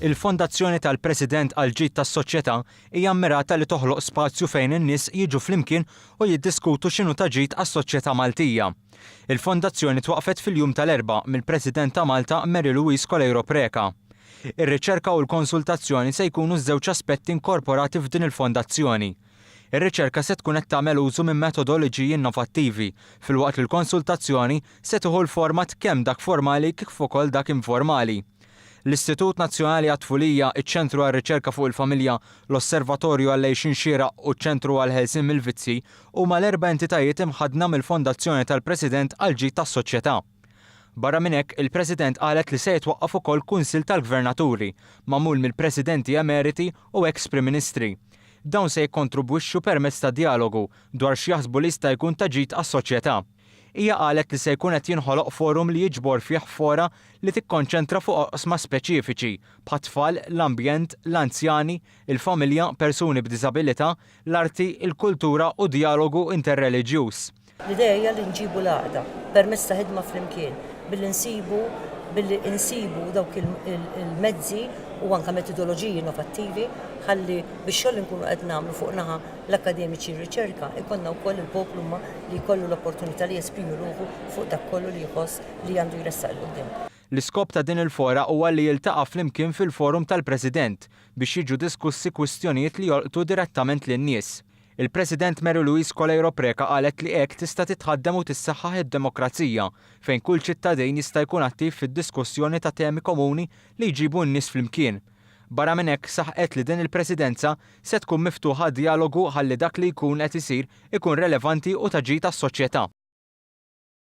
Il-Fondazzjoni tal-President għall-Ġid tas-Soċjetà hija mmirata li toħloq spazju fejn in-nies jiġu flimkien u jiddiskutu x'inhu ta' ġid għas-soċjetà Maltija. Il-Fondazzjoni twaqqfet fil-jum tal-Erbgħa mill-President ta' Malta Mary Louise Coleiro Preca. Ir-riċerka u l-konsultazzjoni se jkunu ż-żewġ aspetti inkorporati f'din il-fondazzjoni. Ir-riċerka se tkun qed tagħmel użu minn metodoloġiji innovattivi, filwaqt li l-konsultazzjoni se tieħu l-format kemm dak formali kif ukoll dak informali. L-Istitut Nazzjonali għat-Tfulija, iċ-Ċentru għar-Riċerka fuq il-Familja, l-Osservatorju għall-Għixien Xieraq u ċ-Ċentru għall-Ħelsien mill-Vizzji huma l-erba' entitajiet imħaddna mill-Fondazzjoni tal-President għall-Ġid tas-Soċjetà. Barra minn hekk, il-President qalet li se jitwaqqaf ukoll Kunsill tal-Gvernaturi, magħmul mill-Presidenti Emeriti u eks Prim Ministri. Dawn se jikkontribwixxu permezz ta' djalogu dwar x'jaħsbu li jista' jkun ta' ġid għas-soċjetà. Hija qalet li se jkun qed jinħoloq forum li jiġbor fih fora li tikkonċentra fuq oqsma speċifiċi, bħat-tfal, l-ambjent, l-anzjani, il-familja, persuni b'diżabilità, l-arti, il-kultura u djalogu interreliġjuż. L-idea hija li nġibu l-għaqda permezz ta' ħidma flimkien billi nsibu billi insibu dawk il-mezzi u anke metodoloġiji innovattivi ħalli bix-xogħol li nkunu qed nagħmlu fuq naħa l-akkademiċi r-riċerka, ikollna wkoll il-poplu imma li jkollu l-opportunità li jesprimi ruħu fuq dak kollu li jħoss li għandu jressaq 'il quddiem. L-iskop ta' din il-fora huwa li jiltaqa' flimkien fil-Forum tal-President biex jiġu diskussi kwistjonijiet li jolqtu direttament lin-nies. Il-President Mary Louise Coleiro Preca qalet li hekk tista' titħaddem u tissaħħaħ id-demokrazija fejn kull ċittadin jista' jkun attiv fid-diskussjoni ta' temi komuni li jġibu n-nies flimkien. Barra minn hekk, saħqet li din il-Presidenza se tkun miftuħa għad-djalogu ħalli dak li jkun qed isir ikun relevanti u ta' ġid għas-soċjetà.